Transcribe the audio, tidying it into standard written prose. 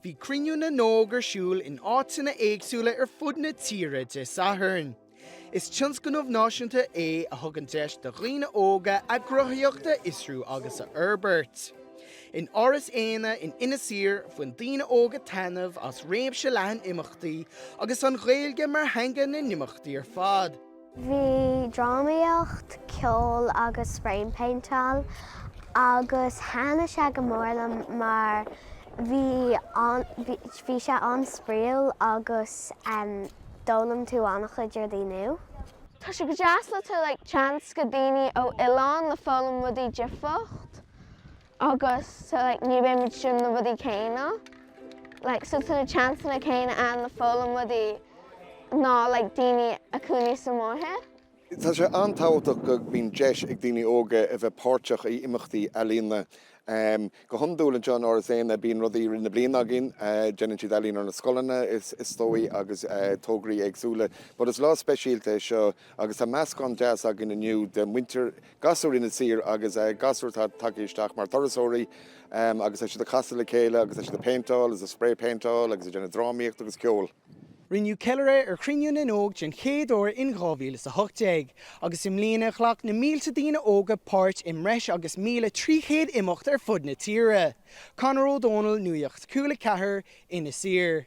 Bhí Cruinniú na nÓg ar siúl in áiteanna éagsúla ar fud na tíre Dé Sathairn. Is tionscnamh náisiúnta é a thugann deis do dhaoine óga a gcruthaíocht a fhiosrú agus a fhorbairt. In Áras Éanna in Inis Oírr, bhain daoine óga taitneamh as réimse leathan imeachtaí agus an Ghaeilge mar theanga na n-imeachtaí ar fad. Bhí drámaíocht, ceol agus spraepéinteáil agus thaitnigh sé go mór liom mar bhí bhí sé an-spraíúil agus d'fhoghlaim tú an-chuid rudaí nua. Tá sé go deas le tá like chance go daoine ó oileán le foghlaim rudaí difriúil agus so like ní bheidh muid sin na rudaí céanna like so tá na chanceanna céanna ann le foghlaim rudaí ná like daoine a cónaí sa mbaile. Tá sé an-tábhachtach go mbíonn deis ag daoine óga a bheith páirteach i imeachtaí ealaíona. Go hiondúil anseo in Áras Éanna bíonn rudaí i rith na bliana againn, déanann siad ealaín ar na scoileanna is dóigh agus tograí éagsúla. But is lá speisialta é seo agus tá meascán deas againn inniu de muintir gasúir Inis Oírr agus gasúir atá tagtha isteach mar turasóirí agus tá siad ag casadh le chéile agus tá siad ag péinteáil agus ag spray péinteáil agus ag déanamh drámaíocht agus ceol. Rinneadh ceiliúradh ar Chruinniú na nÓg den chéad uair in 2018, agus i mbliana ghlac na mílte daoine óga páirt i mbreis agus 1,300 imeacht ar fud na tíre. Conor Ó Dónaill, Nuacht Cúla 4, Inis Oírr.